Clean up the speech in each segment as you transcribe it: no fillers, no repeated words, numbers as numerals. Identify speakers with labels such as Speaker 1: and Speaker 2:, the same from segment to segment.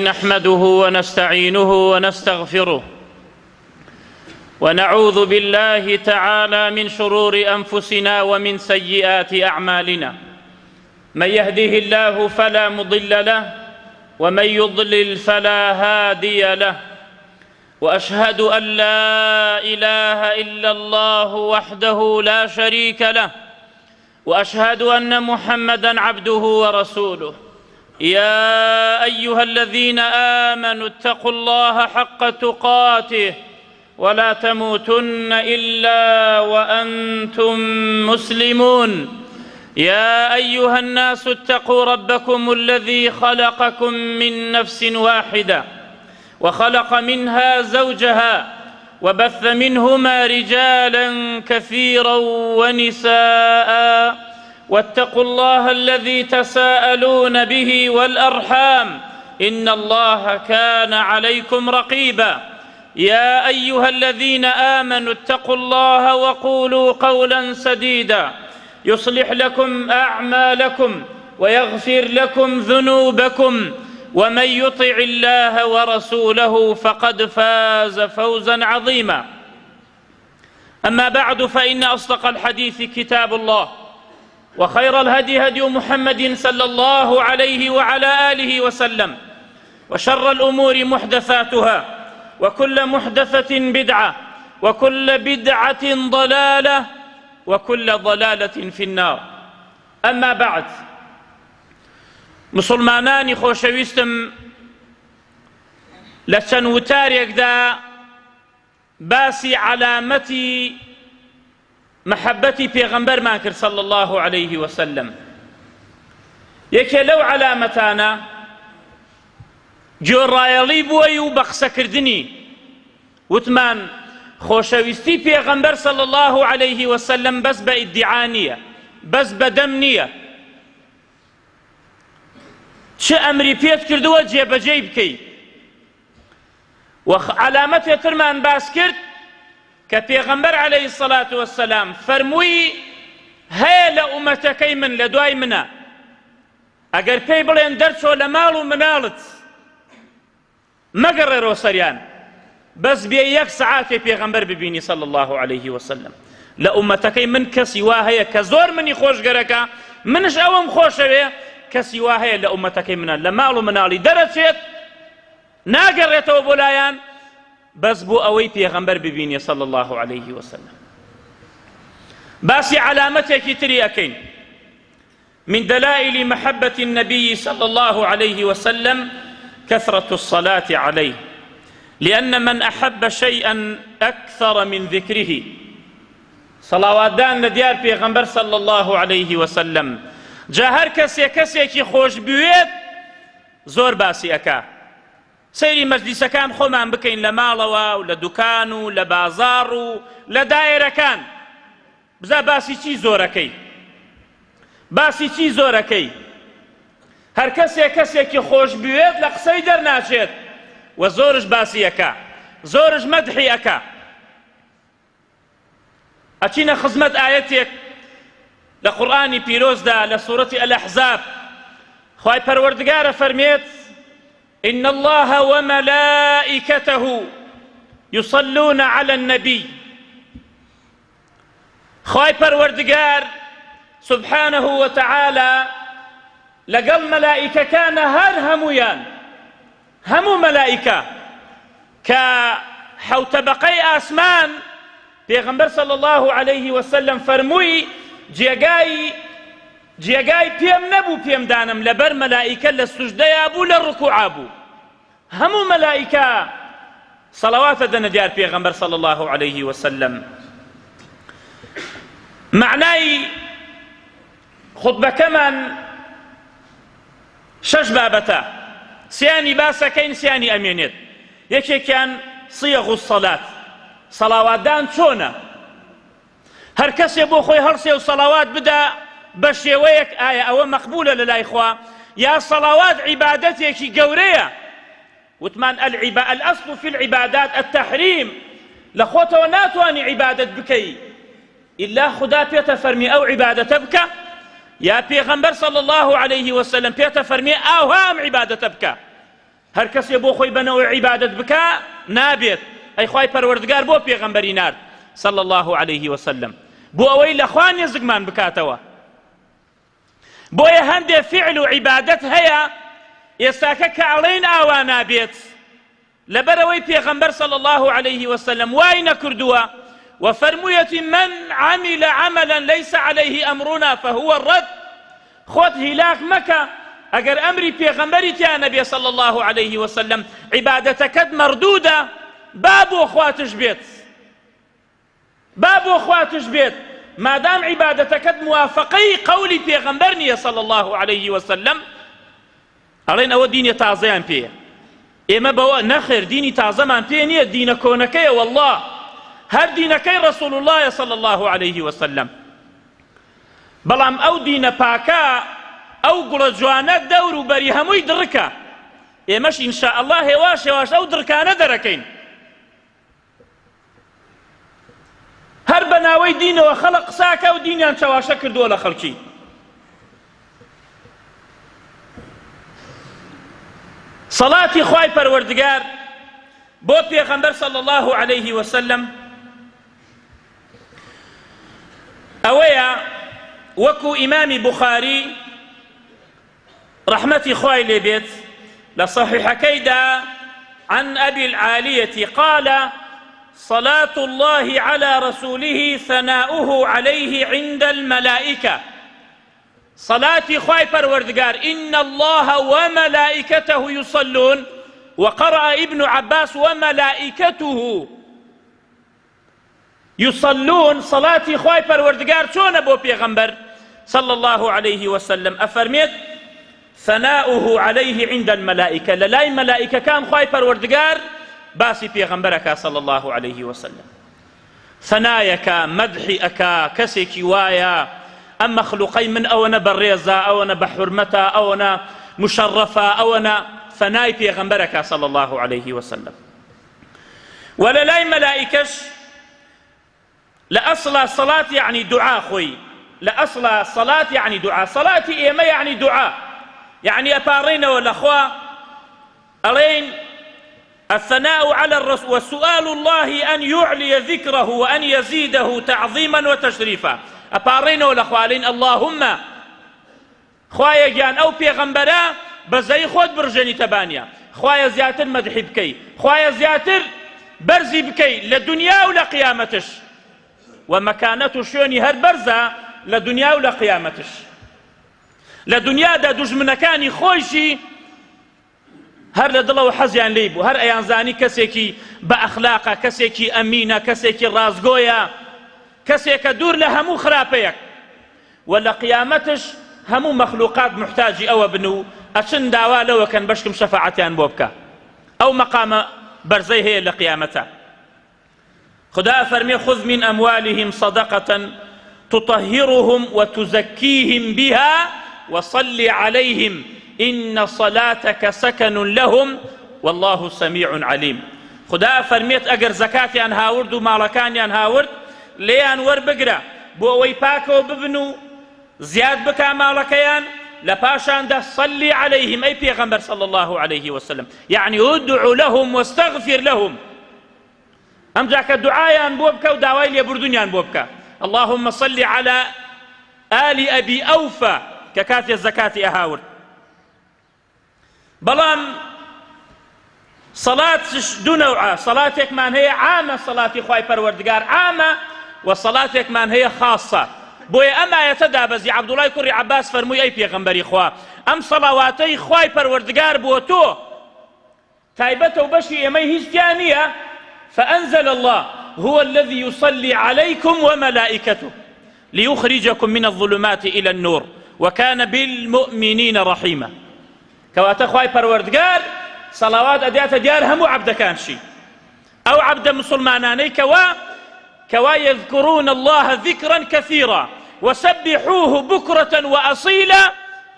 Speaker 1: نحمده ونستعينه ونستغفره ونعوذ بالله تعالى من شرور انفسنا ومن سيئات اعمالنا من يهده الله فلا مضل له ومن يضلل فلا هادي له واشهد ان لا اله الا الله وحده لا شريك له واشهد ان محمدا عبده ورسوله يا ايها الذين امنوا اتقوا الله حق تقاته ولا تموتن الا وانتم مسلمون يا ايها الناس اتقوا ربكم الذي خلقكم من نفس واحده وخلق منها زوجها وبث منهما رجالا كثيرا ونساء واتقوا الله الذي تساءلون به والارحام ان الله كان عليكم رقيبا يا ايها الذين امنوا اتقوا الله وقولوا قولا سديدا يصلح لكم اعمالكم ويغفر لكم ذنوبكم ومن يطع الله ورسوله فقد فاز فوزا عظيما اما بعد فان اصدق الحديث كتاب الله وخير الهدي هدي محمد صلى الله عليه وعلى اله وسلم وشر الامور محدثاتها وكل محدثه بدعه وكل بدعه ضلاله وكل ضلالة في النار أما بعد مسلمانانی خۆشەویستم لە چەند وتارێکدا باسی عەلامەتی مەحەبەتی پێغەمبەرمان کرد صلی الله علیه وسلم یەکێ لەو عەلامەتانە گوێڕایەڵی بووی و بە قسەکردنی وتمان خۆشەویستی پێغەمبەر صلی الله علیه وسلم بەس بە ئیدعا نییە بەس بە دەم نییە چ ئەمری پێت کردووە جێبەجێی بکەی و عەلامەتێ ترمان باس کرد کە پێغەمبەر عەلەیهی سەلات وەسەلام فەرمووی هەیە لە ئومەتەکەی من لە دوای منە ئەگەر پێی بڵێن دەرچۆ لە ماڵ و مناڵت مەگەڕێرەوە سەریان بەس بێ یەک سەعاتێ پێغەمبەر ببینی صلی الله علیه وسلم لە ئومەتەکەی من کەسی وا هەیە کە زۆر منی خۆشگەرەکە منش ئەوم خۆشەوێ کەسی وا هەیە لە ئومەتەکەی منە لە ماڵ و مناڵی دەرەچێت ناگەڕێتەوە بۆ لایان بەس بۆ ئەوەی پێغەمبەر ببینێ صلی الله علیه وسلم باسی عەلامەتێکی تری ئەکەین من دلائل محبة النبي صلى الله عليه وسلم كثرة الصلاة عليه لأن من أحب شيئا أكثر من ذكره صلواتدان لە دیار پێغەمبەر صلى الله عليه وسلم جا هەر کەسێ کەسێکی خۆش بوێت زۆر باسی ئەکا سەیری مەجلیسەکان خۆمان بکەین لە ماڵەوە و لە دوکان و لە بازاڕ و لە دایرەکان بزا باسی چی زۆرەکەی باسی چی زۆرەکەی هەر کەسێک کەسێکی خۆش بوێت لە قسەی دەرناچێت و زۆرش باسی ئەکا زۆرش مەدحی ئەکا ئەچینە خزمەت ئایەتێک لە قورئانی پیرۆزدا لە سورەتی ئەلئەحزاب خوای پەروەردگارە فەرمێت إن الله وملائكته يصلون على النبي خوای پەروەردگار سبحانه وتعالى لەگەڵ مەلائیکەکانە هەر هەموویان هەموو مەلائیکە کە حەوتەبەقەی ئاسمان پێغەمبەر صلی الله علیه وسلم فەرمووی جێگای جێگای پێم نەبوو پێم دانم لەبەر مەلائیکە لە سوجدەیا بوو لە ڕکوعا بوو هەموو مەلائیکە سەڵەواتە دەنە دیار پێغەمبەر صلی الله علیه وسلم معنای خوتبەکەمان شەش بابەتە سیانی باسەکەین سیانی ئەمێنێت یەکێکیان صیغ الصلاة سەڵاواتدان چۆنە هەر کەسێ بۆ خۆی هەڵسێ و سەڵاوات بدا بە شێوەیەک ئایا ئەوە مەقبولە لە لای خوا یا سەڵاوات عیبادەتێکی گەورەیە وتمان العبا الأصل في العبادات التحريم لە خۆتەوە ناتوانی عیبادەت بکەی ئیلا خودا پێتە فەرمی ئەو عیبادەتە بکە یا پێغەمبەر صلی الله علیه وسلم پێتە فەرمی ئاوها ئەم عیبادەتە بکە. هەر کەسێ بۆ خۆی بە نەوەی عیبادەت بکا نابێت. ئەی خوای پەروەردگار بۆ پێغەمبەری نارد صلی اللە علیه وسلم؟ بۆ ئەوەی لە خوا نێزکمان بکاتەوە. بۆیە هەندێ فعل و عیبادەت هەیە ئێستاکە کە ئەڵێین ئاوا نابێت لەبەرئەوەی پێغەمبەر صلی اللە علیه وسلم وای نەکردووە و فەرموویەتی من عمل عملا ليس عليه امرنا فهو رد خۆت هیلاک مەکە ئەگەر ئەمری پێغەمبەری تیا نەبێ صلی اللە علیه وسلم عیبادەتەکەت مەردوودە با بۆ خواتش بێت با بۆ خواتش بێت مادام عیبادەتەکەت موافقەی قەولی پێغەمبەر نییە صلی اللە علیه وسلم ئەڵێن ئەوە دینێ تازەیان پێیە ئێمە بەوە نەخێر دینی تازەمان پێ نییە دینە کۆنەکەیە والله هەر دینەکەی ڕسول الله صلی الله علیه وسلم بەڵام ئەو دینە پاکە ئەو گوڵە جوانە دەور و بەری هەمووی دڕکە ئێمەش إن شاء الله هێواش هێواش ئەو دڕکانە دەرەکەین هەر بە ناوەی دینەوە خەڵک قساکە و دینیان چەواشە کردووە لە خەڵکی. سەڵاتی خوای پەروەردگار بۆ پێغەمبەر صلی الله علیه وسلم ئەوەیە وەکو ئیمامی بوخاری ڕەحمەتی خوای لێ بێت لە صەحیحەکەیدا عن أبي العالية قال صلاة الله على رسوله ثناؤه عليه عند الملائكة صلاة خوای پەروەردگار إن الله وملائكته يصلون وقرأ ابن عباس وملائكته یصلون صلاتی خوای پەروەردگار چۆنە بۆ پێغەمبەر صلی اللە علیه وسلم ئەفەرمێت ثناؤه علیه عند الملائکە لەلای مەلائیکەکان خوای پەروەردگار باسی پێغەمبەر ئەکا صلی اللە علیه وسلم ثنایەکە مەدحی ئەکا کەسێکی وایە ئەم مەخلوقەی من ئەوەنە بەڕێزە ئەوەنە بە حورمەتە ئەوەنە مشەڕەفە ئەوەنە ثنای پێغەمبەر ئەکا صلی اللە علیه وسلم وە لە لای مەلائیکەش لە ئەسڵا سەڵات یەعنی دوعا خۆی لە ئەسڵا سەڵات یەعنی دوعا سەڵاتی ئێمە یەعنی دوعا یەعنی ئەپاڕێینەوە لە خوا ئەڵێین الثناء على الرسول وسؤال الله أن يعلي ذكره وأن يزيده تعظيما وتشريفا ئەپاڕێینەوە لە خوا ئەڵێین اللهم خوایە گیان ئەو پێغەمبەرە بەزەیی خۆت بڕژێنیتە بانیا خوایە زیاتر مەدحی بکەی خوایە زیاتر بەرزی بکەی لە دنیا و لە قیامەتش و مەکانەت و شوێنی هەر بەرزە لە دنیا و لە قیامەتش لە دنیادا دوژمنەکانی خۆیشی هەر لە دڵەوە حەزیان لێی بوو، هەر ئەیانزانی کەسێکی بە ئەخلاقە، کەسێکی ئەمینە، کەسێکی ڕاستگۆیە، کەسێکە دوور لە هەموو خراپەیەک. وە لە قیامەتش هەموو مەخلوقات موحتاجی ئەوە بن و ئەچن داوا لەوە کەن بەشکم شەفاعەتیان بۆ بکا. ئەو مەقامە بەرزەی هەیە لە قیامەتا. خودا ئەفەرمێ خذ من اموالهم صدقة تطهرهم وتزکیهم بها وصل علیهم ان صلاتک سکن لهم والله سمیع علیم خودا ئەفەرمێت ئەگەر زەکاتیان هاورد و ماڵەکانیان هاورد لێیان وەربگرە بۆ ئەوەی پاکەوە ببن و زیاد بکا ماڵەکەیان لە پاشاندا صلی علیهم ئەی پێغەمبەر صلی الله علیه وسلم یعنی ادعو لهم واستغفر لهم ئەمجا کە دوعایان بۆ بکە و داوای لێبوردنیان بۆ بکە اللهم صل على آل أبي أوفى کە کاتێ زەکاتی ئەهاورد بەڵام سەڵات دوو نەوعە سەڵاتێکمان هەیە عامە سەڵاتی خوای پەروەردگار عامە و سەڵاتێکمان هەیە خاصە بۆیە ئەم ئایەتە دابەزی عەبدوڵای کوڕی عەباس فەرمووی ئەی پێغەمبەری خوا ئەم سەڵاواتەی خوای پەروەردگار بۆ تۆ تایبەتە و بەشی ئێمەی هیچ تیا نییە، فأنزل اللە هو الذی یصلی علیکم وملائکته لیخرجکم من الظلمات الی النور وکان بالمؤمنین رحیما کەواتە خوای پەروەردگار سەڵاوات ئەداتە دیار هەموو عەبدەکانشی ئەو عەبدە مسوڵمانانەی کەوا کەوا یذکرون اللە ذکرا کثیرا وسبحوه بکرة وأصیلا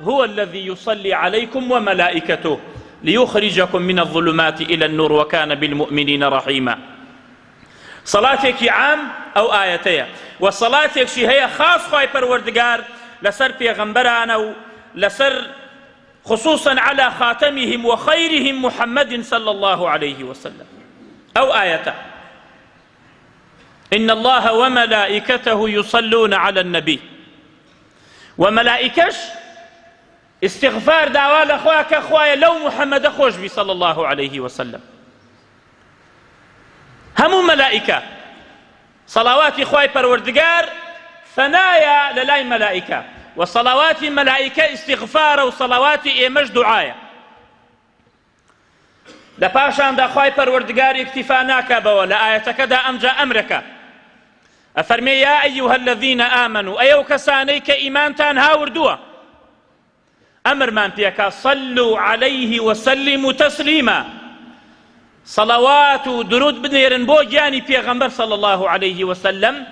Speaker 1: هو الذی یصلی علیکم وملائکته لیخرجکم من الظلمات الی النور وکان بالمؤمنین رحیما سەڵاتێکی عام ئەو ئایەتەیە و سەڵاتێکشی هەیە خاص خوای پەروەردگار لەسەر پێغەمبەرانە و لەسەر. خصوصا على خاتمهم وخيرهم محمد صلى الله عليه وسلم. ئەو ئایەتە إن الله وملائكته يصلون على النبي و مەلائیکەش استغفار داوا لە خوا کە خوایە لەو محەممەدە خۆش بی صلی الله عليه وسلم. هەموو مەلائیکە صەڵاواتی خوای پەروەردگار ثەنایە لە لای مەلائیکە و صەڵاواتی مەلائیکە ئیستیغفارە و صەڵاواتی ئێمەش دوعایە. لە پاشاندا خوای پەروەردگار ئیکتیفا ناکا بەوە لە ئایەتەکەدا ئەمجا ئەمرەکە ئەفەرمێ یا ئەیها الذین آمنوا ئەی ئەو کەسانەی کە ئیمانتان هاوردووە ئەمرمان پێکا صلوا علیه وسلموا تسلیما صلوات و درود بنێرن بۆ گیانی پێغەمبەر صلی الله علیه وسلم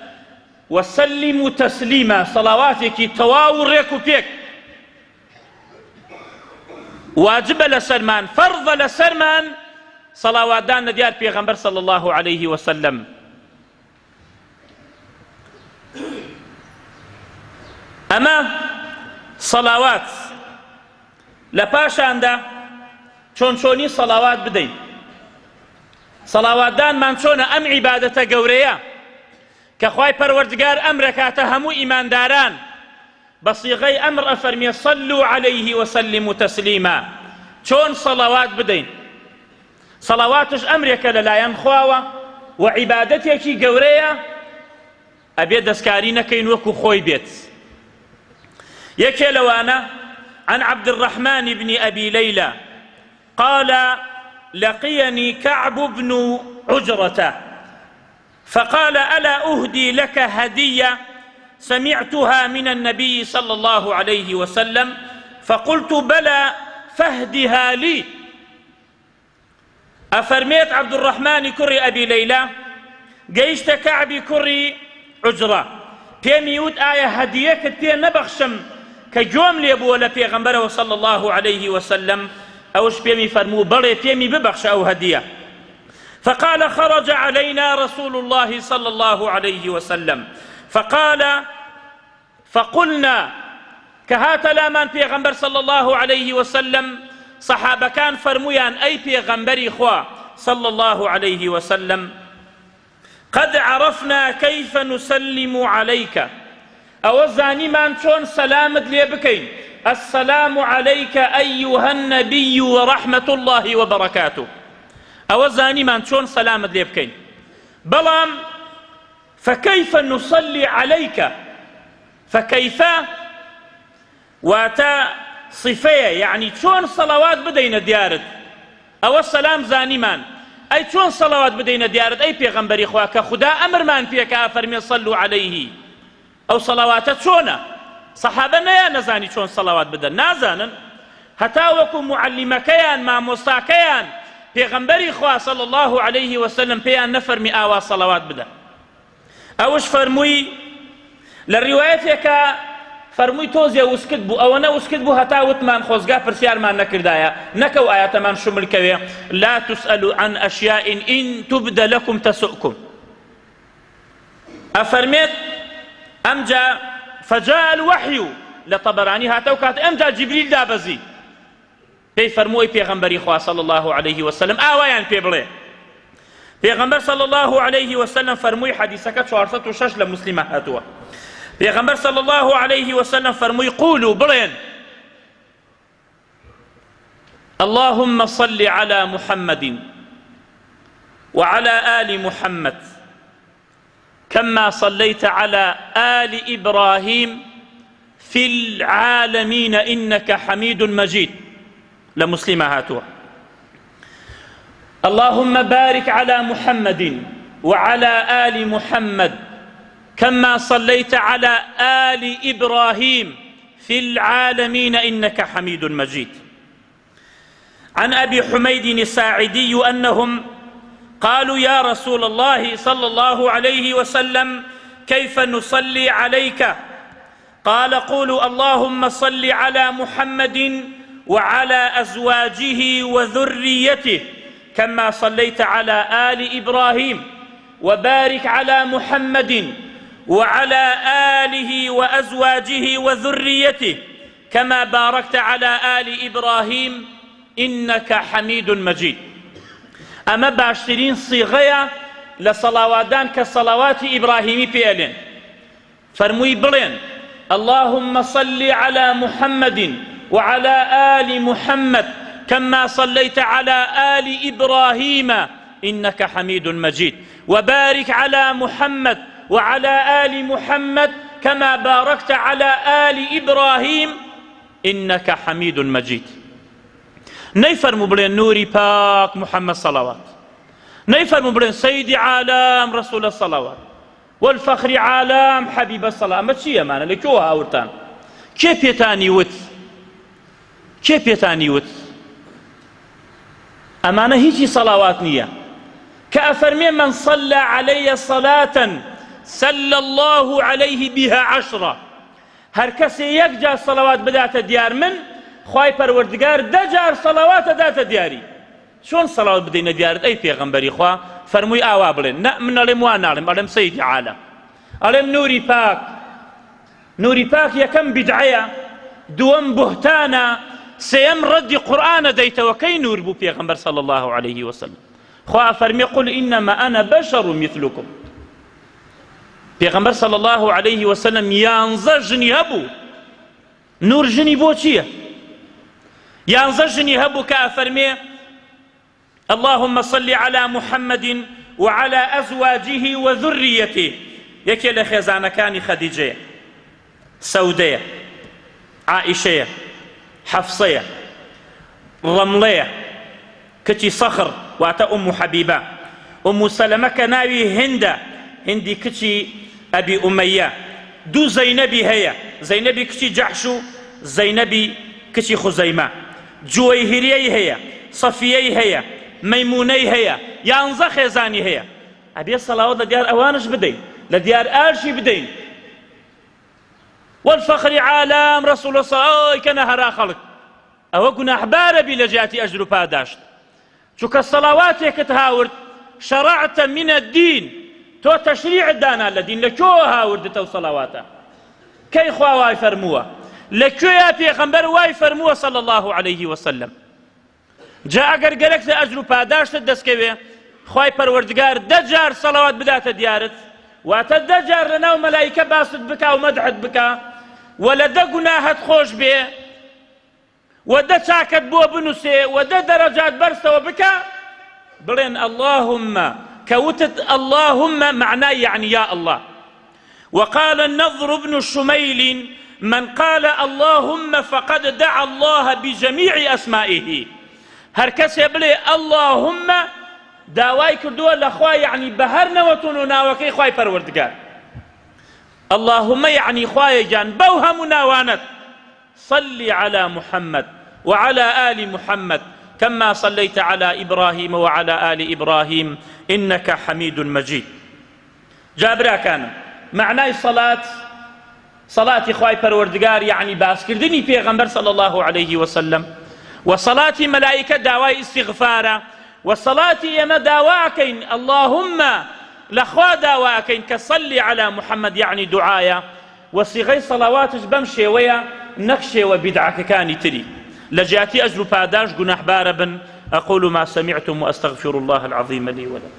Speaker 1: وسلموا تسلیما صلواتێکی تەواو و ڕێک و پێک واجبە لەسەرمان فەرضە لەسەرمان صلواتدان لە دیار پێغەمبەر صلی الله علیه وسلم. ئەمە سەڵاوات لە پاشاندا چۆن چۆنی سەڵاوات بدەین سەڵاواتدانمان چۆنە ئەم عیبادەتە گەورەیە کە خوای پەروەردگار ئەمرەکاتە هەموو ئیمانداران بە سیغەی ئەمر ئەفەرمیێ صلوا علیه وسلموا تسلیما چۆن سەڵاوات بدەین سەڵاواتش ئەمرێکە لەلایەن خواوە و عیبادەتێکی گەورەیە ئەبێ دەستکاری نەکەین وەکو خۆی بێت. یەکێ لەوانە عن عبد الرحمن بن أبي ليلى قال لقيني كعب بن عجرة فقال ألا أهدي لك هدية سمعتها من النبي صلى الله عليه وسلم فقلت بلى فاهدها لي. ئەفەرمێت عەبدولڕەحمانی کوڕی ئەبی لەیلا گەیشتە کەعبی کوڕی عوجڕە پێمی وت ئایا هەدیەکت پێ نەبەخشم کە گوێم لێ بووە لە پێغەمبەرەوە صلی الله علیه وسلم ئەوش پێمی فەرموو بەڵێ پێمی ببەخشە ئەو هەدیە. فقال خرج علينا رسول الله صلى الله عليه وسلم فقال فقلنا، کە هاتە لامان پێغەمبەر صلی اللە علیه وسلم سەحابەکان فەرموویان ئەی پێغەمبەری خوا صلی اللە علیه وسلم قد عرفنا کیف نسلم علیک ئەوە زانیمان چۆن سەلامت لێ بکەین السلام علیک ایها النبی ورحمة الله وبرکاته ئەوە زانیمان چۆن سەلامت لێ بکەین بەڵام فکیف نصلی علیک، فکیف واتە صفەیە یەعنی چۆن صەڵەوات بدەینە دیارت، ئەوە سەلام زانیمان، ئەی چۆن صەڵەوات بدەینە دیارت ئەی پێغەمبەری خوا کە خودا ئەمرمان پێکا ئەفەرمێ صلوا علیه، ئەو صەڵەواتە چۆنە؟ صەحابە نەیانەزانی چۆن صەڵەوات بدەن، نازانن هەتاوەکو موعەلیمەکەیان مامۆستاکەیان پێغەمبەری خوا صلی اللە علیه وسلم پێیان نەفەرمی ئاوا صەڵەوات بدە ئەوش فەرمووی لە ڕیوایەتێکا فەرمووی تۆزێ وسکت بوو ئەوەنە وسکت بوو هەتا وتمان خۆزگا پرسیارمان نەکردایە نەکەو ئایەتەمان شمل کەوێ لا تسألوا عن أشياء إن تبد لكم تسؤكم ئەفەرمێت ئەمجا فجاء الوحی لە طبرانی هاتەو کات ئەمجا جبریل دابەزی پێی فەرمووی پێغەمبەری خوا صلی الله علیه وسلم ئاوایان پێ بڵێ پێغەمبەر صلی الله علیه وسلم فەرمووی حەدیسەکە 406 لە مسلمە هاتووە پێغەمبەر صلی الله علیه وسلم فەرمووی قولوا بڵێن اللهم صل على محمد وعلى آل محمد كما صليت على آل إبراهيم في العالمين إنك حميد مجيد لمسلمة هاتوا اللهم بارك على محمد وعلى آل محمد كما صليت على آل إبراهيم في العالمين إنك حميد مجيد. عن أبي حميد الساعدي أنهم قالوا يا رسول الله صلى الله عليه وسلم كيف نصلي عليك قال قولوا اللهم صل على محمد وعلى أزواجه وذريته كما صليت على آل إبراهيم وبارك على محمد وعلى آله وأزواجه وذريته. كما باركت على آل إبراهيم إنك حميد مجيد. ئەمە باشترین صیغەیە لە سەڵاواتدان کە سەڵاواتی ئیبراهیمی پێ ئەلێن. فەرمووی بڵێن، اللهم صل علی محمد وعلی آل محمد کما صلیت علی آل ابراهیم انک حمید مجید وبارک علی محمد وعلی آل محمد کما بارکت علی آل ابراهیم انک حمید مجید. نەیفەرموو بڵێن نوری پاک محمد صلوات، نەیفەرموو بڵێن سەیدی عالەم رسول صلوات، والفخر عالم حبیب صلا. ئەمە چییە ئەمانە لە کوێوە هاورتان؟ کێ پێتانی وت؟ کێ پێتانی وت؟ ئەمانە هیچی سەڵاوات نییە کە ئەفەرمێ من صلى علي صلاة صلى الله عليه بها عشرة. هەر کەسێ یەک جار سەڵەوات بداتە دیار من خوای پەروەردگار دە جار سەڵەواتە داتە دیاری. چۆن سەڵاوت بدەینە دیارت ئەی پێغەمبەری خوا؟ فەرمووی ئاوا بڵێن، نە من ئەڵێم وا ناڵێم، ئەڵێم سەیدی عالەم، ئەڵێم نوری پاک. نوری پاک یەکەم بیدعەیە، دووەم بوهتانە، سێیەم ڕەدی قورئانە دەیتەوە. کەی نور بوو پێغەمبەر صلی الله علیه وسلم؟ خوا ئەفەرمێ قل انما انا بشر مثلکم. پێغەمبەر صلی الله علیه وسلم یانزە ژنی هەبوو. نور ژنی بۆ چییە؟ یانزە ژنی هەبوو کە ئەفەرمێ اللهم صل على محمد وعلى أزواجه وذريته. یەکێ لە خێزانەکانی خەدیجەیە، سەودەیە، عائیشەیە، حەفسەیە، ڕەمڵەیە، کچی سەخر واتە ئوم حەبیبە، ئوم سەلەمە کە ناوی هندە، هندی کچی ئەبی ئومەیە، دوو زەینەبی هەیە، زەینەبی کچی جەحش و زەینەبی کچی خوزەیمە، جوەیهریەی هەیە، سەفیەی هەیە، مەیمونەی هەیە، یانزە خێزانی هەیە. ئەبێ سەڵاوات لە دیار ئەوانش بدەین، لە دیار ئاشی بدەین. والفخر عالم رسول الله ئەی کەنە هەرا خەڵک. ئەوە گوناحبارە بی لە جیاتی ئەجر و پاداشت، چونکە سەڵاواتێکت هاورد شرعت من الدین، تۆ تەشریعت دانا لە دین، لە کوێوە هاوردت ئەو سەڵاواتە؟ کەی خوا وای فەرمووە؟ لە کوێیا پێغەمبەر وای فەرمووە صلی الله علیه وسلم؟ جا ئەگەر گەرەکتە ئەجر و پاداشتت دەستکەوێ خوای پەروەردگار دە جار سەڵاوات بداتە دیارت، واتە دە جار لەناو مەلایکە باست بکا و مەدحت بکا و لە دە گوناهت خۆش بێ و دە چاکەت بۆ بنووسێ و دە دەرەجات بەرزتەوە بکا، بڵێن اللهم. کە وتت اللهم معنای یعنی یا اللە. وقال النضر بن شميل من قال اللهم فقد دعا الله بجميع أسمائه. هەر کەسێ بڵێ اللهم داوای کردووە لە خوا یعنی بە هەر نەوەتون و ناوەکەی خوای پەروەردگار. اللهم یعنی خوایە گیان بەو هەموو ناوانەت صل علی محمد وعلی آل محمد کما صلیت علی ابراهیم وعلی آل ابراهیم انک حمید مجید. جا براکانم مەعنای سەلات سەلاتی خوای پەروەردگار یەعنی باسکردنی پێغەمبەر صلی الله علیه وسلم و سەلاتی مەلائیکە داوای ئیستیغفارە و سەلاتی ئێمە داواکەین اللهم لە خوا داواکەین کە صلی علی محمد یەعنی دوعایە و سیغەی سەڵاواتش بەم شێوەیە نەک شێوە بیدعەکەکانی تری لە جیاتی ئەجر و پاداشت گوناحبارە بن. أقول ما سمعتم وأستغفر الله العظيم لي ولكم.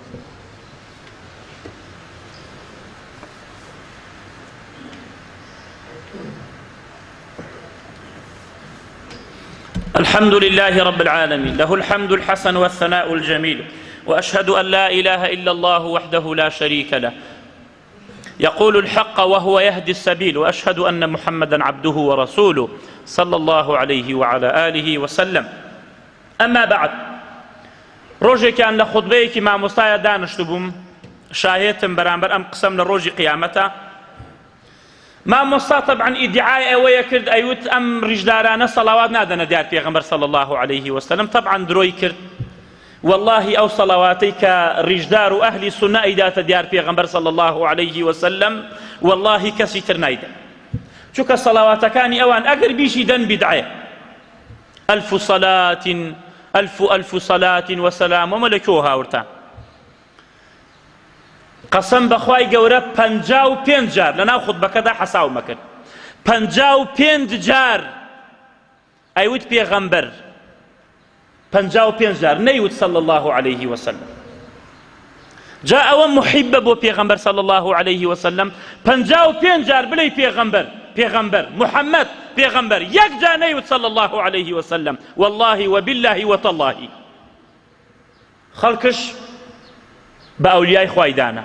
Speaker 1: الحمد لله رب العالمين، له الحمد الحسن والثناء الجميل، وأشهد أن لا إله إلا الله وحده لا شريك له يقول الحق وهو يهدي السبيل، وأشهد أن محمدا عبده ورسوله صلى الله عليه وعلى آله وسلم. أما بعد، ڕۆژێکیان لە خوتبەیەکی مامۆستایە دانیشتبووم، شاهێتم بەرامبەر ئەم قسەم لە ڕۆژی قیامەتە. مامۆستا تەبعەن ئیدعای ئەوەیە کرد، ئەیوت ئەم ڕیشدارانە سەڵاوات نادەنە دیار پێغەمبەر صلی الله علیه وسلم. تەبعەن درۆی کرد. واللهی ئەو سەڵاواتەی کە ڕیشدار و ئەهلی سوننە ئەیداتە دیار پێغەمبەر صلی الله علیه وسلم، واللهی کەسی تر نایدا، چونکە سەڵاواتەکانی ئەوان ئەگەر بیشی دەن بیدعەیە. ألف صلاة ألف ألف صلاة وسلام وما لە کوێوە هاورتان؟ قەسەم بەخوای گەورە 55 جار لەناو خوتبەکەدا حەساومە کرد، 55 جار. ئەیوت پێغەمبەر 55 جار نەیوت صلی الله علیه وسلم جا ئەوە محیبە بۆ پێغەمبەر صلی الله علیه وسلم 55 جار بلەی پێغەمبەر پێغەمبەر محەممەد پێغەمبەر یەک جا نەیوت صلی الله علیه وسلم والله وبالله وتالله خەڵکش بە ئەولیای خوای دانا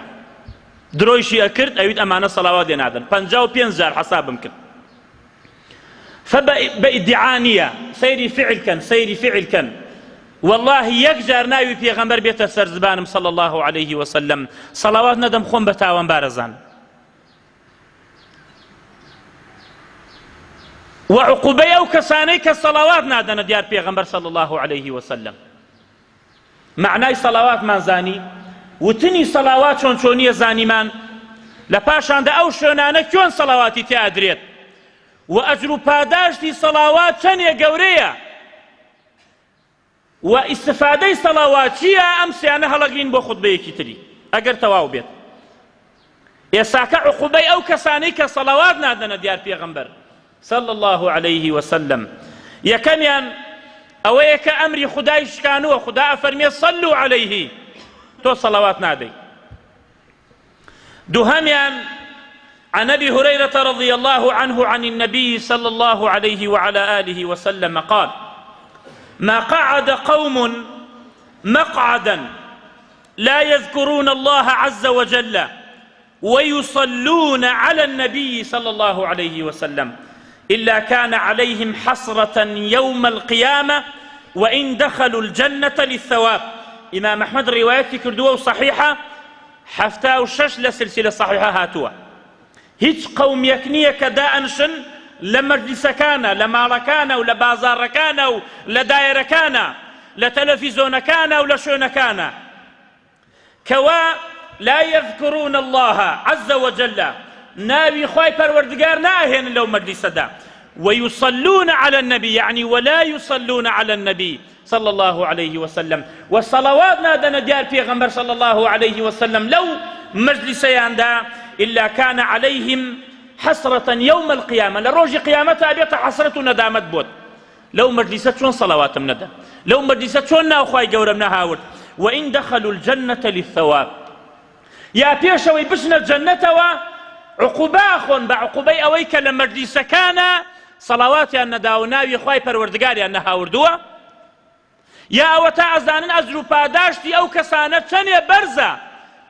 Speaker 1: درۆیشی ئەکرد ئەویت ئەمانە سەلاوات لێ نادەن 55 جار حەسابم کرد فبە ئیدعا نییە سەیری فعل کەن سەیری فعل کەن والله یەک جار ناوی پێغەمبەر بێتە سەر زبانم صلی الله علیه وسلم صلوات نەدەم خۆم بە تاوانبار ئەزانم و عقوبەی ئەو کەسانەی کە سەڵاوات نادەنە دیار پێغەمبەر صلی الله علیه وسلم مەعنای سەڵاواتمان زانی وتنی سەڵاوات چۆن چۆنیە زانیمان لە پاشاندا ئەو شوێنانە کوێن سەڵاواتی تیا ئەدرێت و ئەجر و پاداشتی سەڵاوات چەندێ گەورەیە و ئیستفادەی سەڵاوات چییە ئەم سیانە هەڵەگرین بۆ خوتبەیەکی تری ئەگەر تەواو بێت ئێساکە عقوبەی ئەو کەسانەی کە سەڵاوات نادەنە دیار پێغەمبەر صلی اللە علیه وسلم یەکەمیان ئەوەیە کە ئەمری خودای شکانووە خودا ئەفەرمێ صلوا علیه تۆ صلوات نادەی دووهەمیان عن ابي هريره رضي الله عنه عن النبي صلى الله عليه وعلى اله وسلم قال ما قعد قوم مقعدا لا يذكرون الله عز وجل ويصلون على النبي صلى الله عليه وسلم إلا كان عليهم حسرة يوم القيامة وإن دخلوا الجنة للثواب إمام أحمد روايتي کردووە و صحيحة 76 لە سلسلە صحيحة هاتووە هیچ قەومیەک نییە کە دائەنشن لە مەجلیسەکانە لە ماڵەکانە و لە بازاڕەکانە و لە دایەرەکانە لە تەلەفیزۆنەکانە و لە شوێنەکانە کوا لا یذکرون اللە عز وجل ناوی خوای پەروەردگار ناهێنن لەو مەجلیسەدا ويصلون على النبي يعني ولا يصلون على النبي صلى الله عليه وسلم وصلوات نادەنە دیار پێغەمبەر صلى الله عليه وسلم لەو مەجلیسەیاندا إلا كان عليهم حسرة يوم القيامة لە ڕۆژی قیامەتا بێتە حەسرەت و نەدامەت بۆت لەو مەجلیسە چۆن سەڵەواتم نەدا لەو مەجلیسە چۆن ناو خوای گەورەم نەهاورد وإن دخلوا الجنة للثواب یا پێشەوەی بچنە جەنەتەوە عقوبە ئەخۆن بە عقوبەی ئەوەی کە لە مەجلیسەکانە سەڵاواتیان نەدا و ناوی خوای پەروەردگاریان نەهاوردووە یا ئەوەتا ئەزانن ئەجر و پاداشتی ئەو کەسانە چەنێ بەرزە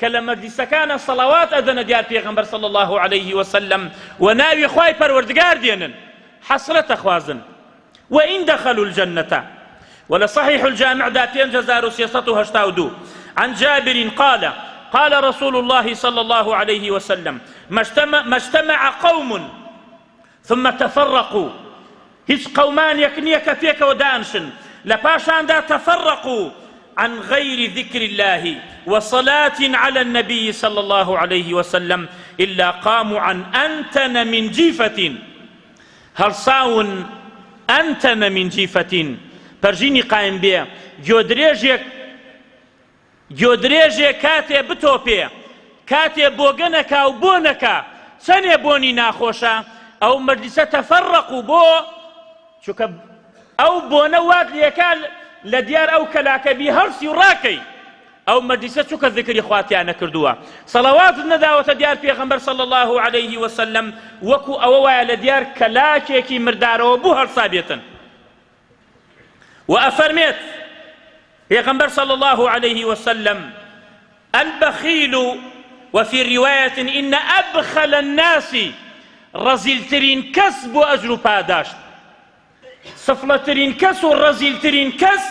Speaker 1: کە لە مەجلیسەکانە سەڵەوات ئەدەنە دیار پێغەمبەر صلی الله علیه وسلم و ناوی خوای پەروەردگار دێنن حەسرەت ئەخوازن وإن دخلوا الجنة ولا صحيح الجامع دا 5382 عن جابر قال قال رسول الله صلى الله عليه وسلم ما اجتمع قوم ثم تفرقوا هیچ قەومانێک نییە کە پێکەوە دانشن لە پاشاندا تفرقوا عن غير ذكر الله وصلاة على النبي صلى الله عليه وسلم إلا قاموا عن أنتن من جيفة هەڵساون أنتن من جيفة پەرژینی قایم بێ گۆدرێژێک گۆدرێژێ کاتێ بتۆپێ کاتێ بۆگەنەکا و بۆنەکا چەنێ بۆنی ناخۆشە ئەو مەجلیسە تەفەڕەقو بۆ چونکە ئەو بۆنە وات لێکا لە دیار ئەو کەلاکە بی هەڵسی و ڕاکەی ئەو مەجلیسە چونکە ذکری خواتیان نەکردووە سەڵەواتت نەداوەتە دیار پێغەمبەر صلی الله علیه وسلم وەکو ئەوە وایە لە دیار کەلاکێکی مردارەوە بوو هەڵسا بێتن و ئەفەرمێت پێغەمبەر صلی الله علیه وسلم البخیل وفي رواية إن أبخل الناس ڕەزیلترین کەس بۆ ئەجر و پاداشت سفڵەترین کەس و ڕەزیلترین کەس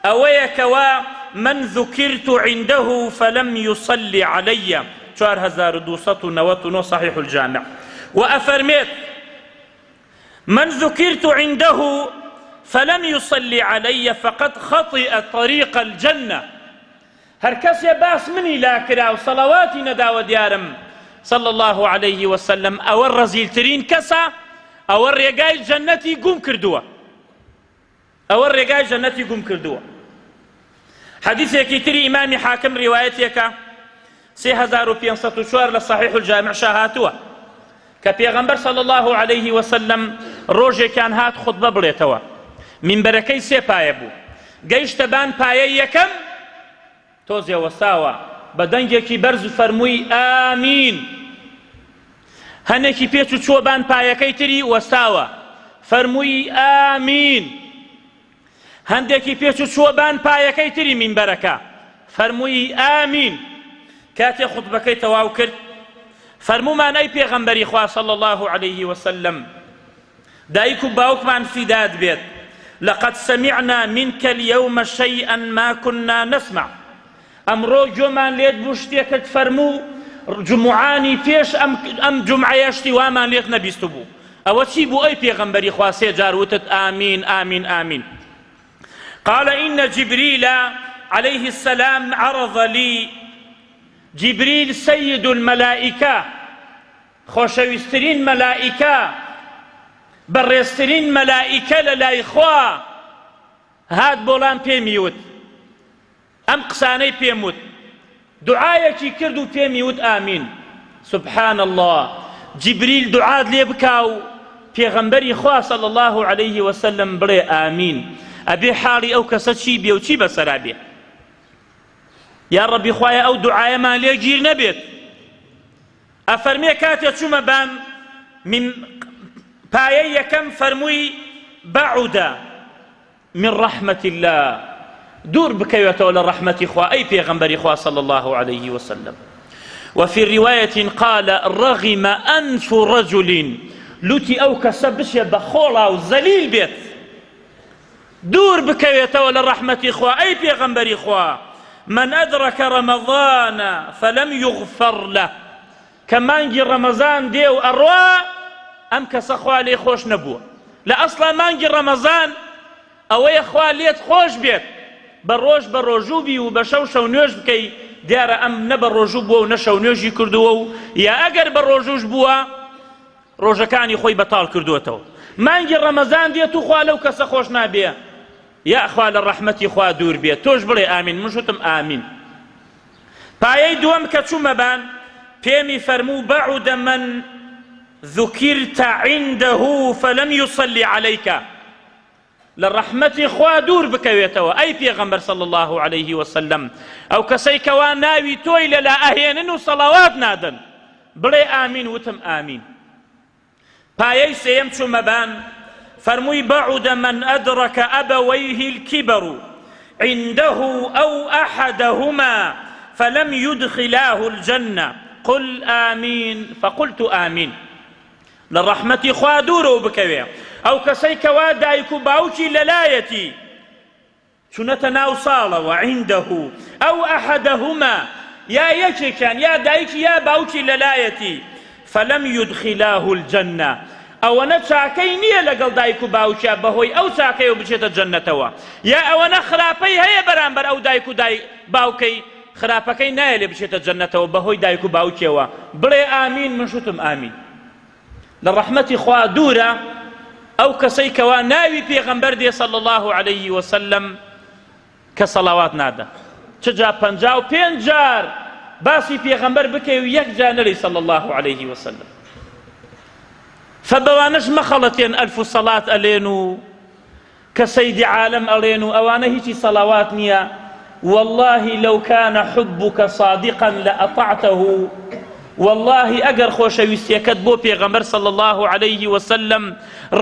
Speaker 1: ئەوەیە کەوا من ذکرت عنده فلم يصلي علي 4299 صحيح الجامع وأفرميت من ذکرت عنده فلم یصلی علی فقد خطئ طریق الجنە هەر کەسێ باس منی لا کرا و سەڵەواتی نەداوە دیارم صلی الله علیه وسلم ئەوە ڕەزیلترین کەسە ئەوە ڕێگای جەنەتی گوم کردووە ئەوە ڕێگای جەنەتی گوم کردووە. حەدیثێکی تری ئیمامی حاکم ڕیوایەتێکە 3504 لە صحیح الجامع شا هاتووە کە پێغەمبەر صلی الله علیه وسلم ڕۆژێکیان هات خوتبە بڵێتەوە. مینبەرەکەی سێ پایە بوو گەیشتە بان پایەی یەکەم تۆزێ وەستاوە بە دەنگێکی بەرز فەرمووی ئامین هەنێکی پێچ و چووە بان پایەکەی تری وەستاوە فەرمووی ئامین هەندێکی پێچ و چووە بان پایەکەی تری مینبەرەکە فەرمووی ئامین کاتێ خوتبەکەی تەواو کرد فەرموومان ئەی پێغەمبەری خوا صلی الله علیه وسلم دایک و باوکمان فیدات بێت لقد سمعنا منك اليوم شيئا ما كنا نسمع ئەمڕۆ گوێمان لێت بوو شتێکت فەرموو جمعانی پێش ئەم ئەم جمعەیە شتی وامان لێت نەبیستبوو ئەوە چی بوو ئەی پێغەمبەری خوا سێ جار وتت ئامین ئامین ئامین قال إن جبريل عليه السلام عرض لي جبريل سيد الملائكة خۆشەویسترین مەلائیکە بەڕێزترین مەلائیکە لە لای خوا هات بۆڵام پێمی وت ئەم قسانەی پێم وت دوعایەکی کرد و پێمی وت ئامین سبحان اللە جبریل دوعات لێ بکا و پێغەمبەری خوا صلی الله علیه وسلم بڵێ ئامین ئەبێ حاڵی ئەو کەسە چی بێ و چی بەسەرا بێ یا ڕەبی خوایە ئەو دوعایەمان لێ گیر نەبێت ئەفەرمێ کاتێ چوومە بان من پایەی یەکەم فەرمووی بعد من رحمة اللە دوور بکەوێتەوە لە ڕەحمەتی خوا ئەی پێغەمبەری خوا صلی الله علیه وسلم وفي رواية قال رغم أنف رجل لوتی ئەو کەسە بچێ بە خۆڵا و زەلیل بێت دوور بکەوێتەوە لە ڕەحمەتی خوا ئەی پێغەمبەری خوا من أدرك رمضان فلم يغفر له کە مانگی ڕەمەزان دێ و ئەڕوا ئەم کەسە خوا لێی خۆش نەبووە لە ئەسڵا مانگی ڕەمەزان ئەوەیە خوا لێت خۆش بێت بە ڕۆژ بە ڕۆژوو بی و بە شەو شەو نوێژ بکەی دیارە ئەم نە بە ڕۆژوو بووە و نە شەو نوێژی کردووە و یا ئەگەر بە ڕۆژووش بووە ڕۆژەکانی خۆی بەتاڵ کردووەتەوە مانگی ڕەمەزان دێت و خوا لەو کەسە خۆش نابێ یاخوا لە ڕەحمەتی خوا دوور بێت تۆش بڵێ ئامین من شتم ئامین پایەی دووەم کە چوومە بان پێمی فەرموو بعد من ذکرت عنده فلم يصلي عليك لە ڕەحمەتی خوا دوور بکەوێتەوە ئەی پێغەمبەر صلی الله علیه وسلم ئەو کەسەی کەوا ناوی تۆی لەلا ئەهێنن و سەڵاوات نادەن بڵێ ئامین وتم ئامین پایەی سێیەم چوومە بان فەرمووی بعد من أدرك أبويه الكبر عنده أو أحدهما فلم يدخلاه الجنة قل آمين فقلت آمين لە ڕەحمەتی خوا دوورەوە بکەوێ ئەو کەسەی کەوا دایک و باوکی لەلایەتی چونەتە ناو ساڵەوە، عنده، او احدهما، یا یەکێکیان یا دایکی یا باوکی لەلایەتی، فلم یدخلاه الجنە، ئەوەنە چاکەی نییە لەگەڵ دایک و باوکیا بەهۆی ئەو چاکەیەوە بچێتە جەنەتەوە، یا ئەوەنە خراپەی هەیە بەرامبەر ئەو دایک و باوکەی خراپەکەی نایەلێ بچێتە جەنەتەوە بەهۆی دایک و باوکیەوە، بڵێ ئامین من شتم ئامین. لە ڕەحمەتی خوا دوورە ئەو کەسەی کەوا ناوی پێغەمبەر دێ صلی الله علیه وسلم کە سەڵاوات نادا چ جا 55 جار باسی پێغەمبەر بکەی و یەک جار نەڵێی صلی الله علیه وسلم فبەوانەش مەخەڵەتێن ئەلف و سەڵات ئەلێن و کە سەیدی عالەم ئەڵێن و ئەوانە هیچی سەڵاوات نییە واللە لو کان حبک صادقا لأطعته واللە ئەگەر خۆشەویستیەکەت بۆ پێغەمبەر صلی الله علیه وسلم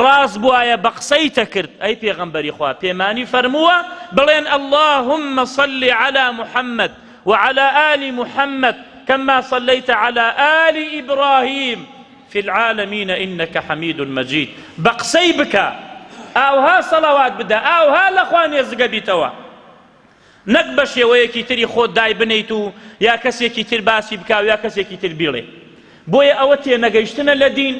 Speaker 1: ڕاست بوایە بە قسەی تەکرد ئەی پێغەمبەری خوا پێمانی فەرمووە بڵێن اللهم صل على محمد وعلى آل محمد كما صليت على آل إبراهيم فی العالمین انک حمید مجید بە قسەی بکە ئاوها سەڵەوات بدە ئاوها لە خوا نێزگە بیتەوە نەک بە شێوەیەکی تری خۆت دایبنیت و یا کەسێکی تر باسی بکا و یا کەسێکی تر بیڵێ بۆیە ئەوە تێنەگەیشتنە لە دین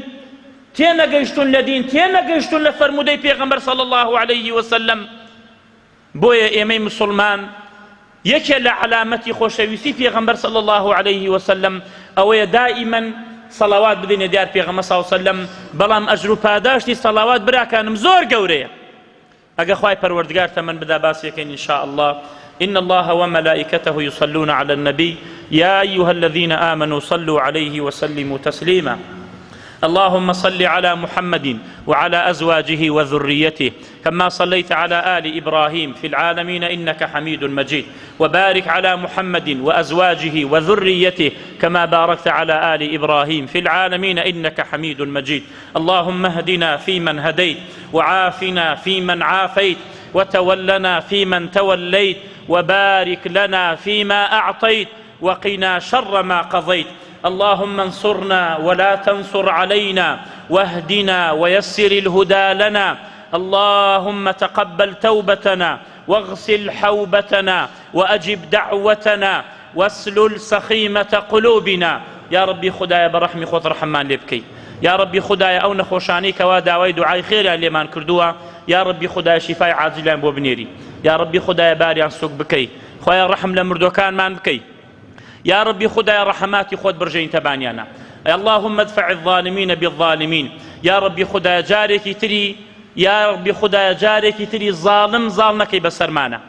Speaker 1: تێنەگەیشتون لە دین تێنەگەیشتون لە فەرموودەی پێغەمبەر صلی الله علیه وسلم بۆیە ئێمەی مسوڵمان یەکێ لە عەلامەتی خۆشەویستی پێغەمبەر صلی اللە علیه وسلم ئەوەیە دائیمەن صەڵەوات بدەینە دیار پێغەمبەر صلی اللە علیه وسلم بەڵام ئەجر و پاداشتی صەڵەوات براکانم زۆر گەورەیە ئەگە خوای پەروەردگار تەمەن بدا باسیەکەین ان شاء الله إن الله وملائكته يصلون على النبي يا أيها الذين آمنوا صلوا عليه وسلموا تسليما. اللهم صل على محمد وعلى أزواجه وذريته كما صليت على آل إبراهيم في العالمين إنك حميد مجيد وبارك على محمد وأزواجه وذريته كما باركت على آل إبراهيم في العالمين إنك حميد مجيد اللهم اهدنا فيمن هديت وعافنا فيمن عافيت وتولنا فيمن توليت وبارك لنا فيما أعطيت وقنا شر ما قضيت اللهم انصرنا ولا تنصر علينا واهدنا ويسر الهدى لنا اللهم تقبل توبتنا واغسل حوبتنا وأجب دعوتنا واسلل سخيمة قلوبنا یا ربی خودایە بە ڕەحمی خۆت ڕەحممان لێ بکەی یا ربی خودایە ئەو نەخۆشانەی کەوا داوای دوعای خێریان لێمان کردووە یا ربی خودایە شیفای عاجلیان بۆ بنێری یا ربی خودایە باریان سوک بکەی خوایە ڕەحم لە مردوەکانمان بکەی یا ربی خودایە ڕەحماتی خۆت بڕژێنیتە بانیانە اللهم ادفع الظالمین بالظالمین یا ربی خودایە جارێکی تری یا ربی خودایە جارێکی تری زاڵم زاڵ نەکەی بەسەرمانە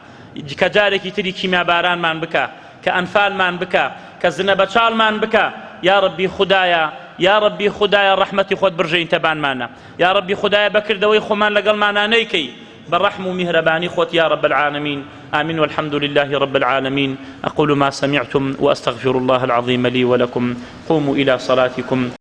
Speaker 1: کە جارێکی تری کیمیابارانمان بکە کە ئەنفالمان بکە کە زنە بەچاڵمان بکە یا ربی خودایە یا ربی خودایە ڕەحمەتی خۆت بڕژێنیتە بانمانە یا ربی خودایە بەکردەوەی خۆمان لەگەڵمانا نەیکەی بە ڕەحم و میهرەبانی خۆت یا رب العالمین آمین والحمد لله رب العالمین أقول ما سمعتم وأستغفر الله العظيم لي ولكم قوموا إلى صلاتكم.